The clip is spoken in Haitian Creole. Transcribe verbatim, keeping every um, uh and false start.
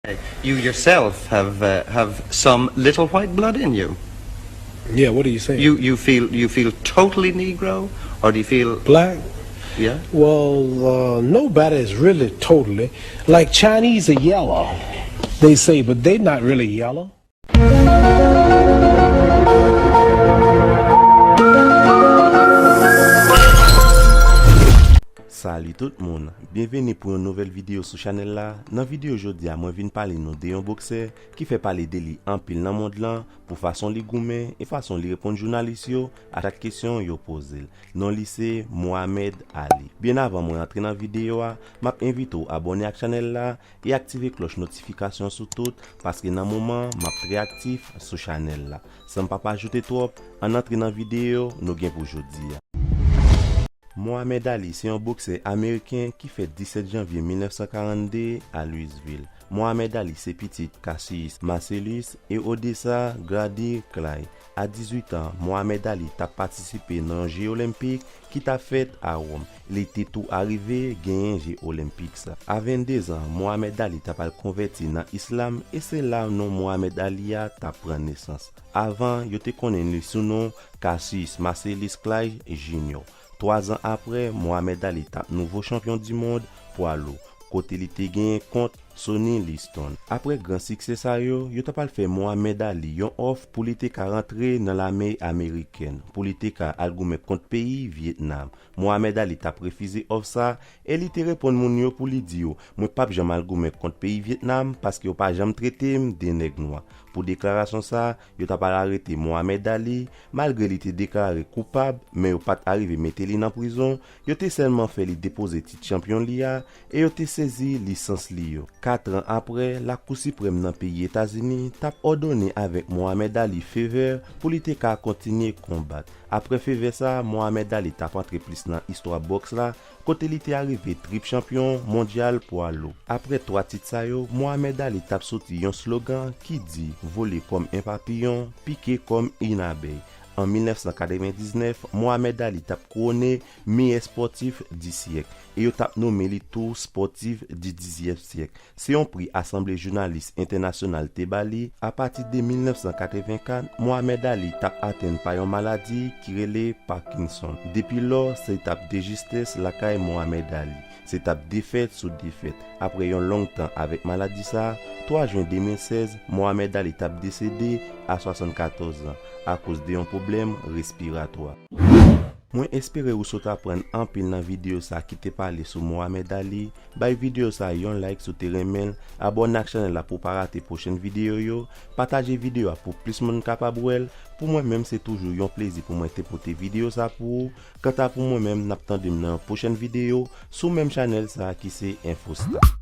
You yourself have uh, have some little white blood in you. Yeah, what are you saying? You you feel you feel totally Negro, or do you feel Black? Yeah? Well, uh, nobody is really totally. Like Chinese are yellow, they say, but they're not really yellow. Salut tout moun, byenveni pou yon nouvèl videyo sou chanèl la. Nan videyo jodi a, mwen vin pale nou de yon boksè ki fè pale de li anpil nan mond lan pou fason li goumen e fason li reponn jounalis yo a chak kesyon yo poze l. Non li se Mohamed Ali. Byen avan mwen antre nan videyo a, m ap envite w abòne ak chanèl la e aktive klòch notifikasyon sou tout, paske nan moman m ap trè aktif sou chanèl la. San m pa pa ajoute twòp, ann antre nan videyo nou gen pou jodi a. Mohamed Ali se yon boksè ameriken ki fèt disèt janvye mil nèf san karannde a Louisville. Mohamed Ali se pitit Cassius Marcellus e Odessa Grady Clay. A dizuit an, Mohamed Ali t ap patisipe nan yon Je Olenpik ki t ap fèt a Wòm. Li te tou arive genyen Je Olenpik sa. A vennde zan, Mohamed Ali t ap al konvèti nan Islam e se la non Mohamed Ali a t ap pran nesans. Avan, yo te konnen li sou non Cassius Marcellus Clay Junior. Twa zan apre, Mohamed Ali t ap nouvo chanpyon di mond pwa lou, kote li te genyen kont Sonny Liston. Apre gran siksè sa yo, yo t ap al fè Mohamed Ali yon òf pou li te ka rantre nan lame amerikèn, pou li te ka al goumen kont peyi Vyetnam. Mohamed Ali t ap refize òf sa e li te reponn moun yo pou li di yo, "Mwen p ap janm al goumen kont peyi Vyetnam paske yo pa janm trete m de nèg nwa." Pou deklarasyon sa, yo t ap al arete Mohamed Ali, malgre li te deklare koupab, men yo pa t arive mete li nan prizon, yo te sèlman fè li depoze tit chanpyon li a e yo te sezi lisans li yo. Kat an apre, Lakou Siprèm nan peyi Etazini t ap òdone avèk Mohamed Ali favè pou li te ka kontinye konbat. Apre favè sa, Mohamed Ali t ap antre plis nan istwa bòks la, kote li te arive trip chanpyon mondyal pwa lou. Apre twa tit sa yo, Mohamed Ali t ap soti yon slogan ki di, "Vole kòm en papiyon, pike kòm en abèy." An mil nèf san katrevendiznèf, Mohamed Ali t ap kouwone meyè spòtif di syèk e yo t ap nonmen li tou spòtif di dizyèm syèk. Se yon pri Asanble Jounalis Entènasyonal te ba li. Apati de mil nèf san katrevenkat, Mohamed Ali t ap atenn pa yon maladi ki rele Parkinson. Depi lò, se t ap de jistès lakay Mohamed Ali. Se t ap defèt sou defèt. Apre yon long tan avèk maladi sa a, twa jen de mil sèz, Mohamed Ali t ap desede a swasannkatòz an akoz de yon pwoblèm respiratwa. Mwen espere ou sot aprann anpil nan videyo sa ki te pale sou Mohamed Ali. Bay videyo sa yon like si w te renmen l, abòne ak chanèl la pou w pa rate pwochèn videyo yo, pataje videyo a pou plis moun kapab wè l. Pou mwen menm, se toujou yon plezi pou mwen te pote videyo sa pou ou. Kanta pou mwen menm, n ap tande m nan yon pwochèn videyo sou menm chanèl sa ki se Infostar.